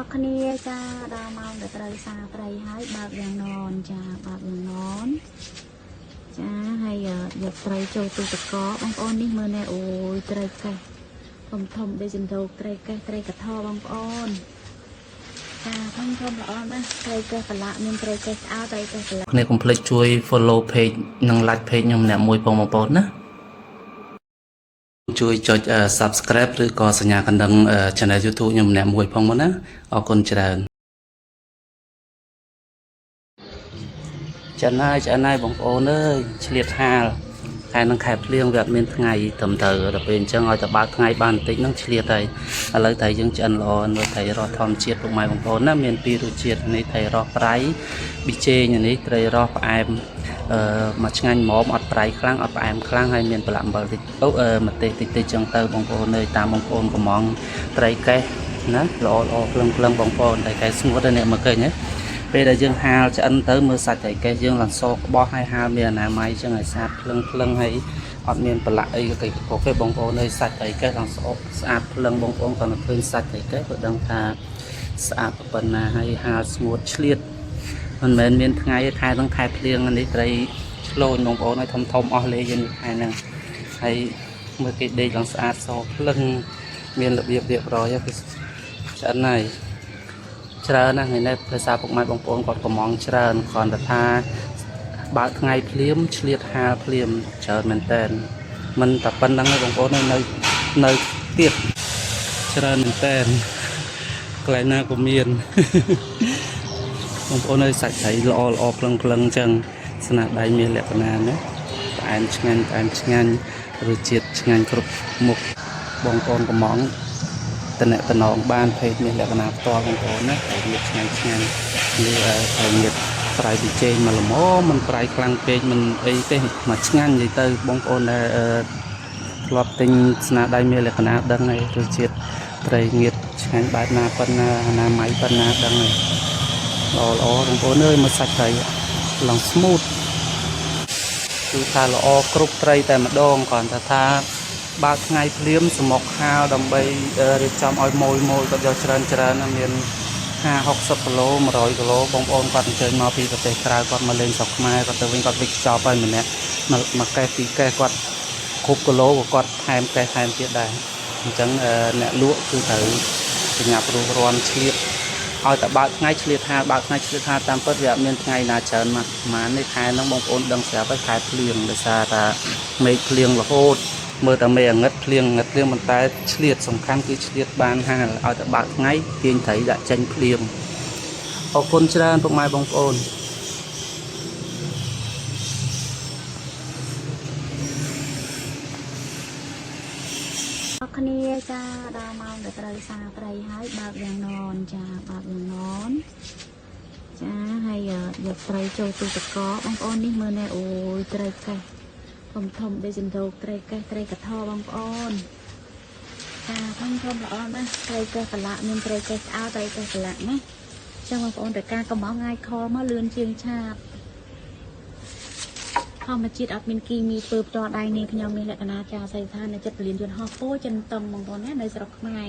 អរគ្នាចាដល់ម៉ោងដែលត្រូវសាត្រីហើយបើកយ៉ាងននចាបើកយ៉ាងននចាហើយយកត្រីចូលទូទឹកកកបងប្អូននេះមើលណែអូយត្រីកេះធំធំដូចសណ្ដូកត្រីកេះត្រីកថបងប្អូនចាធំធំល្អណាស់ត្រីកេះប្រឡាក់មានត្រីកេះស្អាតត្រីកេះប្រឡាក់ គ្នាកុំភ្លេចជួយ follow page និង like page ខ្ញុំម្នាក់មួយផងបងប្អូនណាជួយចុច subscribe ឬក៏សញ្ញាកណ្ដឹង channel YouTube ខ្ញុំម្នាក់មួយផងមកណាអរគុណច្រើនចិនហើយឆ្អិនហើយបងប្អូនអើយឆ្លៀតហាលខែនឹងខែភ្លៀងវាអត់មានថ្ងៃត្រឹមត្រូវដល់ពេលអញ្ចឹងឲ្យតែបើកថ្ងៃបានបន្តិចហ្នឹងឆ្លៀតហើយឥឡូវតែយើងឆ្អិនល្អមើលត្រីរស់ធម្មជាតិពុកម៉ែបងប្អូនណាមានពីររសជាតិនេះត្រីរស់ប្រៃប៊ីចេងនេះត្រីរស់ផ្អែមអឺមកឆ្ងាញ់ហ្មងអត់ប្រៃខ្លាំងអត់ផ្អែមខ្លាំងហើយមានប្រឡាក់អំបិលតិចអូអឺម្ទេសតិចតិចចឹងទៅបងប្អូនអើយតាមបងប្អូនកំងត្រីកេះណាល្អល្អភ្លឹងភ្លឹងបងប្អូនត្រីកេះស្ងួតហើយអ្នកមកឃើញទេពេលដែលយើងហាលឆ្អិនទៅមើលសាច់ត្រីកេះយើងឡើងសក្បោះហើយហាលមានអនាម័យចឹងឲ្យស្អាតភ្លឹងភ្លឹងហើយអត់មានប្រឡាក់អីកីកកទេបងប្អូនអើយសាច់ត្រីកេះឡើងស្អប់ស្អាតភ្លឹងបងប្អូនគាត់ទៅឃើញសាច់ត្រីកេះក៏ដឹងថាស្អាតប៉ុណ្ណាហើយហាលស្ងួតឆ្លៀតមិនមែនមានថ្ងៃខែហ្នឹងខែភ្លៀងនេះត្រីឆ្លូញបងប្អូនឲ្យធំធំអស់លេយើងខែហ្នឹងហើយមើលគេដេកឡើងស្អាតសភ្លឹងមានរបៀបរៀបរយគឺឆ្អិនហើយច្រើនណាស់ថ្ងៃនេះភាសាពុកម៉ែបងប្អូនគាត់កំងច្រើនគ្រាន់តែថាបើកថ្ងៃភ្លាមឆ្លៀតហាលភ្លាមច្រើនមែនតើមិនតែប៉ុណ្្នឹងទេបងប្អូននៅនៅទៀតច្រើនមែនតើកន្លែងណាក៏មាន បងប្អូនអើយសាច់ត្រីល្អល្អភ្លឹងភ្លឹងអញ្ចឹងស្នាដៃមានលក្ខណៈណាផ្អែមឆ្ងាញ់ផ្អែមឆ្ងាញ់រសជាតិឆ្ងាញ់គ្រប់មុខបងប្អូនកំងតំណតំណងបាន page មានលក្ខណៈផ្ទាល់បងប្អូនណាត្រីងៀតឆ្ងាញ់ឆ្ងាញ់នេះត្រីងៀតប្រៃប៊ីចេងមកល្មមមិនប្រៃខ្លាំងពេកមិនអីទេមកឆ្ងាញ់និយាយទៅបងប្អូនដែលធ្លាប់ទិញស្នាដៃមានលក្ខណៈដឹងហើយរសជាតិត្រីងៀតឆ្ងាញ់បែបណាប៉ុណ្ណាអនាម័យប៉ុណ្ណាដឹងហើយ ល្អល្អបងប្អូនអើយមើលសាច់ត្រីឡើង smooth គឺថាល្អគ្រប់ត្រីតែម្ដងគ្រាន់តែថាបើកថ្ងៃភ្លាមសមុកហាលដើម្បីរៀបចំឲ្យម៉ួយម៉ួយគាត់យកច្រើនច្រើនណាមាន50 60គីឡូ100គីឡូបងប្អូនគាត់អញ្ជើញមកពីប្រទេសក្រៅគាត់មកលេងស្រុកខ្មែរគាត់ទៅវិញគាត់វិចខ្ចប់ហើយម្នាក់មួយកេះពីរកេះគាត់គ្រប់គីឡូក៏គាត់ថែមកេះថែមទៀតដែរអញ្ចឹងអ្នកលក់គឺត្រូវប្រញាប់រួសរាន់ឆ្លៀត ឲ្យតែបើកថ្ងៃឆ្លៀតហាលបើកថ្ងៃឆ្លៀតហាលតាមពិតវាអត់មានថ្ងៃណាច្រើនមកប្រហែលនេះខែហ្នឹងបងប្អូនដឹងស្រាប់ហើយខែភ្លៀងដោយសារតែមេឃភ្លៀងរហូតមើលតែមេអាងឹតភ្លៀងងឹតភ្លៀងប៉ុន្តែឆ្លៀតសំខាន់គឺឆ្លៀតបានហាលឲ្យតែបើកថ្ងៃទាញត្រីដាក់ចេញភ្លៀងអរគុណច្រើនពុកម៉ែបងប្អូន អរគ្នាចាដល់ម៉ោងដែលត្រូវសាត្រីហើយបើកយ៉ាងននចាបើកយ៉ាងននចាហើយយកត្រីចូលទូទឹកកកបងប្អូននេះមើលណែអូយត្រីកេះធំធំដូចសណ្ដូកត្រីកេះត្រីកថបងប្អូនចាធំធំល្អណាស់ត្រីកេះប្រឡាក់មានត្រីកេះស្អាតត្រីកេះប្រឡាក់ណាចឹងបងប្អូនតែការកំងងាយខលមកលឿនជាងឆាបធម្មជាតិអត់មានគីមីធ្វើផ្ទាល់ដៃនាងខ្ញុំមានលក្ខណៈចាសីឋាននៅចិត្តពលានយន្តហោះពោចិនតុងបងប្អូនណានៅស្រុកខ្មែរ